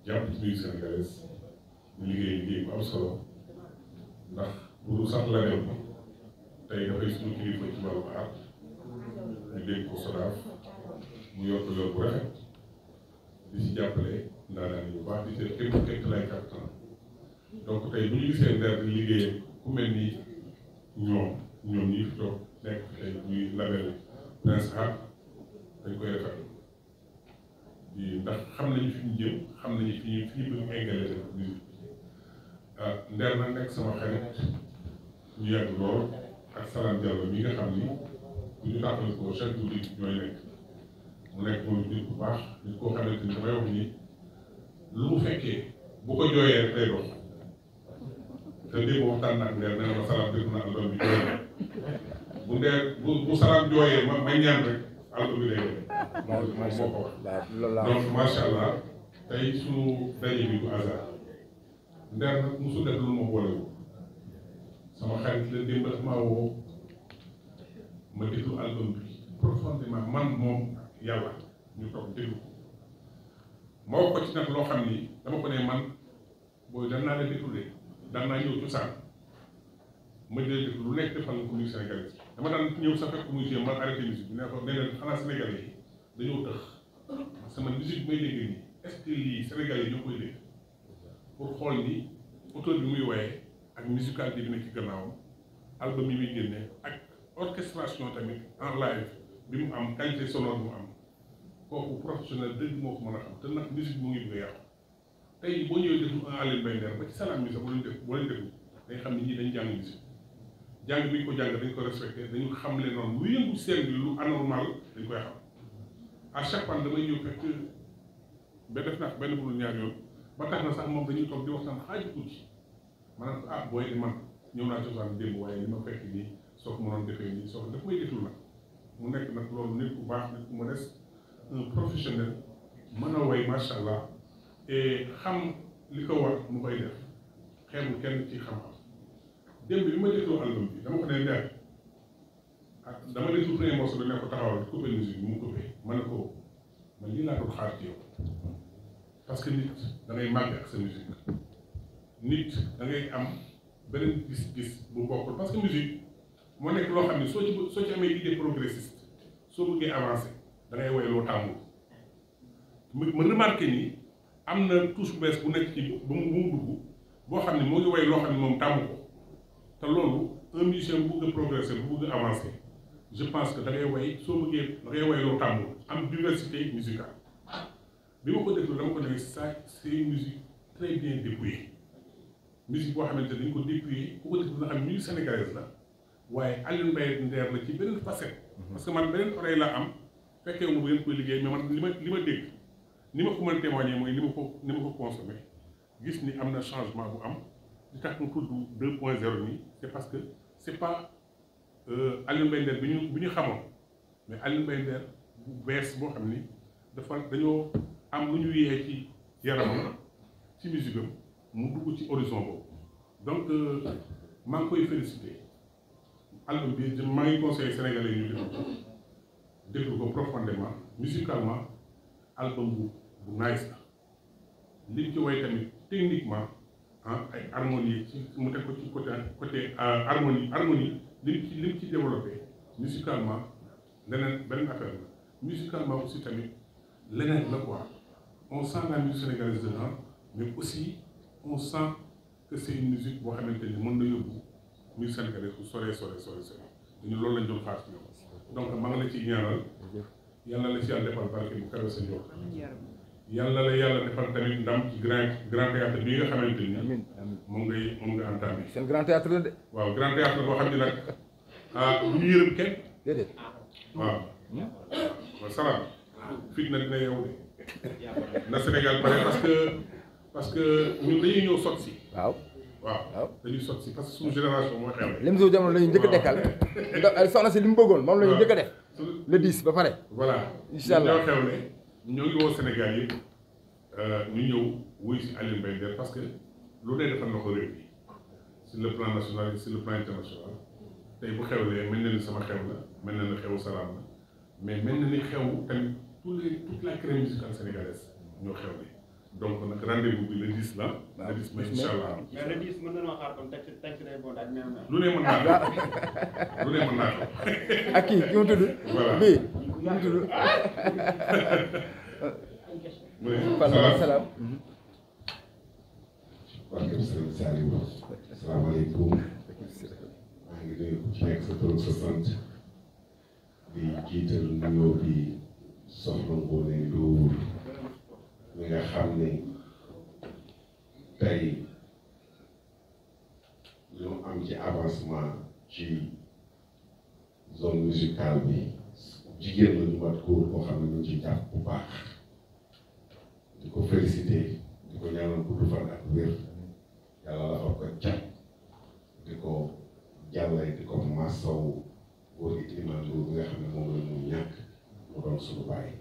jàpp ci musique sénégalaise ñu liggéey bu am solo ndax bu sax la dem tey dafay suñu kilifa ci wàllu aar ñu dégg ko SODAV mu yor ko yor bu rafet di ci jàppale ndaanaan yu baax di seet képp lay kàttan donc tey bu ñu gisee Nder di liggéey ku mel ni ñoom ñii fi toog nekk tey ñuy label Prince Art dañ koy rafetlu di ndax xam nañu fi ñu jëm xam nañu fi ñu bëgg eggale musique Nder nag nekk sama xarit ñu yàgg lool ak Salam Diallo mi nga xam ni bu ñu tàppale ko chaque jour ñooy nekk mu nekk moom nit bu baax nit koo xamante ni damay wax ni lu mu fekkee bu ko jooyee rek day dox te dégg waxtaan nag Nder nee na ma Salam dégg na album bi jooy na bu Nder bu Salam jooyee ma ñaan rek album bi day moom moo ko wax donc macha allah tey suñu daje bi du hasard Nder nag mosul def lu ma boolewul sama xarit la démb daf maa woo ma déglu album bi profondément man moom yàlla ñu toog déglu ko ma wax ko ci nag loo xam ni dama ko ne man booy daan naa la déglu de daan naa ñëw cosaan ma jëlee déglu lu nekk defal ko musique sénégalaise dama daan ñëw sa fekk muy jéem man arrêté musique bi ne ko ne leen xanaa sénégalais yi dañoo tëx sama musique bi may dégg nii est-ce que lii sénégalais yi ñoo koy dégg pour xool ni auteur bi muy woyee ak musicalité bi nekk ci gannaawam album yi muy génne ak orchestration tamit en live bi mu am qualité sonore bi mu am kooku professionnel dëgg moo ko mën a xam te nag musique mu ngi bëgg a yàqu tey boo ñëwee déglu un Alioune Mbaye Nder ba ci Salam mi sax boo leen déglu day xam ni ñii dañ jàng musique jàng bi ñu ko jàng dañ ko respecté dañu xam leen noonu lu yëngu seen bi lu anormal dañ koy xam à chaque fois damay ñëw fekk ba def naa benn bu ñaar yoon ba tax na sax moom dañuy toog di waxtaan xaaju tuuti maanaam ah booy man ñëw naa cosaan démb waaye li ma fekk nii soo ko mënoon defee nii soo ko daf may déglu nag mu nekk nag loolu nit ku baax nit ku modeste un professionnel mën a way macha allah et xam li ko war mu koy def xeebul kenn ci xam-xam démb bi ma dégloo album bi dama ko ne Nder ak dama déglu premier morceau bi ne ko taxawal coupé musique bi mu coupé ma ne ko man lii laa doon xaar ci yow parce que nit da ngay màgg ak sa musique nit da ngay am beneen gis-gis bu bokkul parce que musique moo nekk loo xam ne soo ci amee idée progressiste soo bëggee avancer da ngay woy loo tàmmul ma remarqué ni am na touche bu bees bu nekk ci bu mu dugg boo xam ne moo ngi woy loo xam ne moom tàmmu ko te loolu un musicien bu bëgg a progresser bu bëgg a avancer je pense que da ngay woy soo bëggee da ngay woy loo tàmmul am diversité musicale bi ma ko déglu dama ko ne ça c'est une musique très bien dépouillée musique boo xamante dañ ko dépouillé ku ko déglu nga xam musique sénégalaise la waaye Alioune Mbaye Nder la ci beneen facette parce que man beneen oreille laa am fekkee wu ma bu ngeen koy liggéey mais man li ma dégg ni ma ko mën a témoigner mooy ni ma ko consommé gis ni am na changement bu am li tax mu tudd 2.0 nii c'est parce que c'est pas Alioune Mbaye Nder bi ñu xamoon mais Alioune Mbaye Nder bu bees boo xam ni dañoo am lu ñu yee ci yaramam ci musique am mu dugg ci horizon boobu donc maa ngi koy félicité album bi maa ngi conseillé sénégalais yi ñu déglu ko profondément musicalement album bu nice la li ci way tamit techniquement ay harmonie ci mu teg ko ci côté harmonie li ci développé musicalement leneen beneen affaire la musicalement aussi tamit leneen la quoi on sent la musique sénégalaise dedans mais aussi on sent que c'est une musique boo xamante ni mën na yóbbu musique sénégalaise bu sore dañu loolu lañ doon xaar ci ñoom donc maa ngi la ciy ñaanal yàlla la ci yàlla defal barke bu kawe sa njort yàlla la yàlla defal tamit ndam ci grand théâtre bi nga xamante ni moom nga entamé. seen grand théâtre la de. waaw grand théâtre boo xam ne nag bu ñu yërëm kenn. déedéet. waaw. waaw salaam. fit na dina yow de. na Sénégal pare parce que ñun dañuy ñëw sot si. waaw dañuy sot si parce que suñu génération moo xew. lim su jamono la ñuy njëkk a dekkal. ndax soxna si li mu bëggoon moom la ñuy njëkk a def. le 10 ba pare. voilà incha allah ñoo xew ne ñoo ngi woo Sénégal yëpp ñu ñëw wuy si Alioune Mbaye Nder parce que lu ne defal na ko réew mi sur le plan national et sur le plan international tey bu xewlee mel na ni sama xew la mel na ni xewu Salam la mais mel na ni xew tamit toute la crème musicale sénégalaise ñoo xewle donc nag rendez-vous bi le 10 la. le 10 mai incha allah. mais le 10 mën nañoo xaar comme texte day bon ak même. lu ne mën naa ko lu ne mën naa ko. ak kii ki mu tudd. voilà bii ki mu tudd. salaam. barke Sëriñ Saliou asalaamaaleykum maa ngi nuyu ku ci nekk sa tur sa sant di jiital nuyoo bi soxna Ngoné Ndour mi nga xam ne tey ñu am ci avancement ci zone musicale bi jigéen la ñu mat góor boo xam ne ñu ci jàpp bu baax di ko félicité di ko ñaanal gudd fan ak wér yàlla la fa ko cat di ko jàllale di ko masaw góor gi Ilimaan Ndour bi nga xam ne moom la ñu ñàkk mu doon suñu bàyyi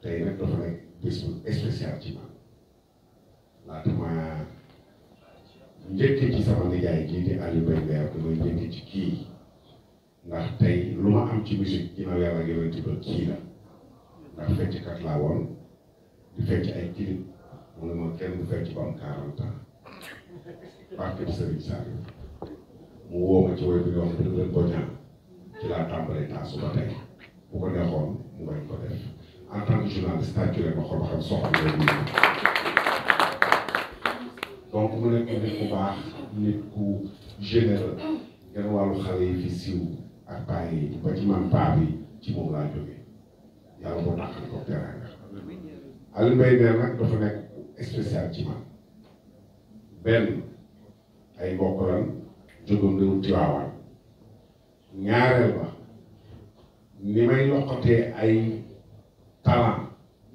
tey nag dafa nekk bés bu spécial ci man laata ma njëkk ci sama nijaay jii di Aliou Mbaye Nder damay njëkk ci kii ndax tey lu ma am ci musique ginnaaw yàlla ak yonent ba kii la ndax fecckat laa woon di fecc ay clip mu ne ma kenn du fecc ba am 40 ans barke Sëriñ Saliou mu woo ma ci woy bi wax dëgg la boñaan ci laa tàmbalee taasu ba tey bu ko neexoon mu bañ ko def en tant que journaliste tàccule ma xool ba xam soxla loolu donc mu nekk nit ku baax nit ku généreux genn wàllu xale yi fi siiw ak bàyyi ba ci man paa bi ci moom laa jógee yàlla boo taxal ko teraanga Aliou Mbaye Nder nag dafa nekk spécial ci man benn ay mbokk lan jógoon réew Tiwaawan ñaareel ba ni may loxotee ay talent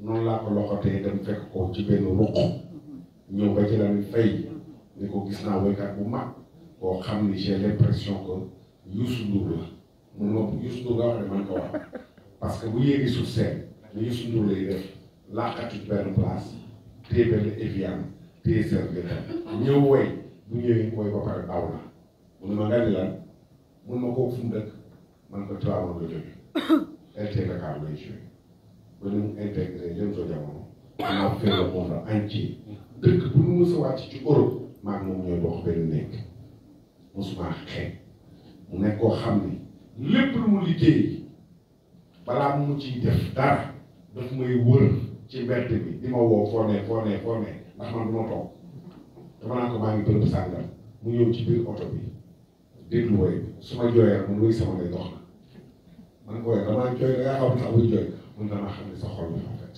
noonu laa ko loxotee dem fekk ko ci benn ruq ñëw ba ci la ni fay ni ko gis naa woykat bu mag boo xam ni j'ai l'impression que Youssou Ndour la mun ma Youssou Ndour nga wax ne man ko wax parce que bu yéegi sur scène ni Youssou Ndour lay def laqatu ci benn place téye benn Evian téye serviette ñëw woy bu ñëwee woy ba pare daw na mun ma nga ni lan mun ma kooku fu mu dëkk man ko Tiwaawan la jóge LT Dakar lay joué ba ni mu intégré Lemzo Diamono maa fait le monde entier dëkk bu ñu mës a wàcc ci Europe maa moom ñooy bokk benn nekk mosuma xeeñ mu nekk koo xam ni lépp lu mu liggéey balaa mu ciy def dara daf may wër ci mbedd bi di ma woo foo ne ndax man du ma toog dama naan ko maa ngi bërëb sàngam mu ñëw ci biir oto bi déglu woy bi su ma jooyee mun woy sama ngay dox na man ko woy damaa jooy da ngaa xam ne sax buy jooy mun damaa xam ne sa xol bi en fait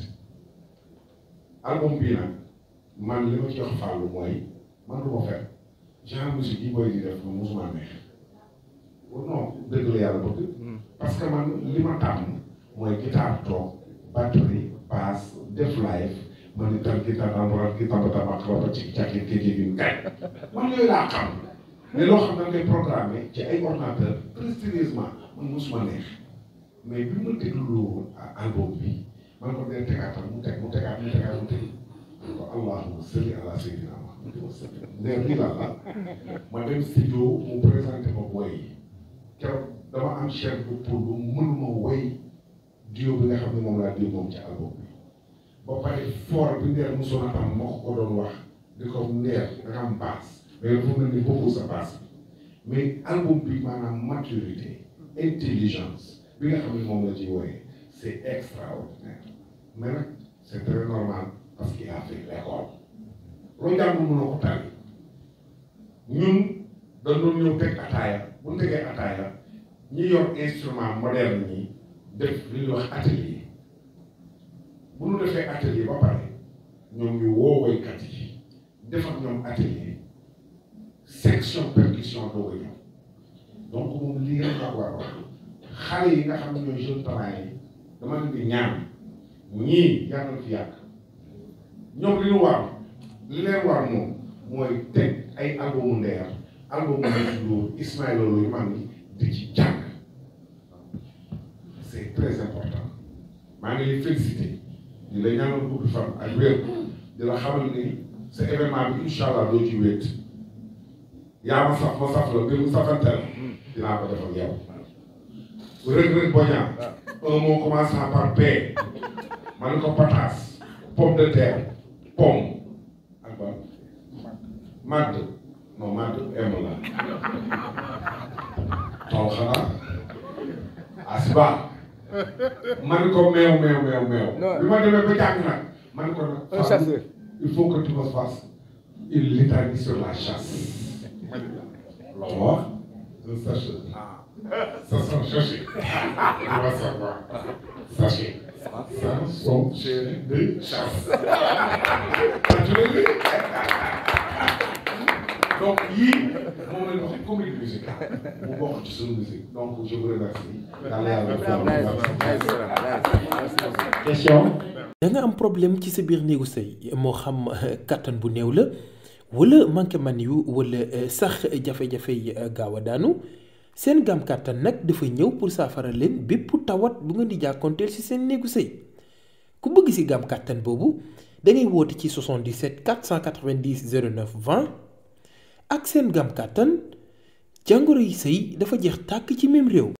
album bii nag man li ma ci jox fàllu mooy man du ma fet genre musique yi booy di def moom mosuma neex non dëgg la yàlla bëgg parce que man li ma tàmm mooy guitare toog batterie basse def live man ni tal guitare ambaral ki tabatabak roba ci càkkit ke jégin kay man yooyu laa xam mais loo xam ne ngay programmé ci ay ordinateur très sérieusement man mosuma neex mais bi ma déglu album bi man ko dee tegaatal mu tegaat mu teg ko allahumma salli ala sayyidina Muhammad ne lii la ma dem studio mu présenté ma woy yi keroog dama am chair bu pour bu mënuma woy duo bi nga xam ne moom laa duo moom ci album bi ba pare fort bi Nder mosoon a am moo ko doon wax di ko Nder da nga am basse mais dafa mel ni bokkul sa basse bi mais album bi maanaam maturité intelligence bi nga xam ne moom la ci woyee c'est extraordinaire mais nag c'est très normal parce qu'il a fait l'école loo jàng mënoo ko tari ñun dañ doon ñëw teg ataaya bu ñu tegee ataaya ñi yor instrument moderne ñi def li ñuy wax atelier bu ñu defee atelier ba pare ñoom ñu woo woykat yi def ak ñoom atelier section percussion doo ñëw donc moom lii rek la war a wax xale yi nga xam ne ñooy jeune talent yi dama leen di ñaan ñii yàggal fi yàgg ñoom li leen war moom mooy teg ay albumu Nder albumu Ndour Ismaïla Lo yu mag yi di ci jàng c'est très important maa ngi lay félicité di la ñaanal gudd fan ak wér di la xamal ni sa événement bi incha allah doo ci wéet yaa ma saf la bi mu safanteel dinaa ko defal yow Reug Reug Boña un mot commençant par P ma ne ko pataas pomme de terre pomme ak ban madd non madd em la taw xanaa asba man ko meew bi ma demee ba jàng nag man ko nag un chasseur. il faut que tu me fasses une litanie sur la chasse alors un chasseur ça sent chercher on va savoir sachez ça sont de chasse donc yii moom la ñu wax comédie musicale mu bokk ci suñu musique donc je vous remercie. question. da nga am problème ci sa biir néegu sëy moo xam kattan bu néew la wala manqué man yu wala sax jafe-jafe yi gaaw a daanu seen gaam kattan nag dafa ñëw pour saafara leen bépp tawat bu nga di jàkkoonteel ci seen néegu sëy ku bëgg ci gaam kattan boobu da ngay woote ci 77 490 09 20 ak seen gaam kattan jàngoro yi sëy dafa jeex tàkk ci même réew.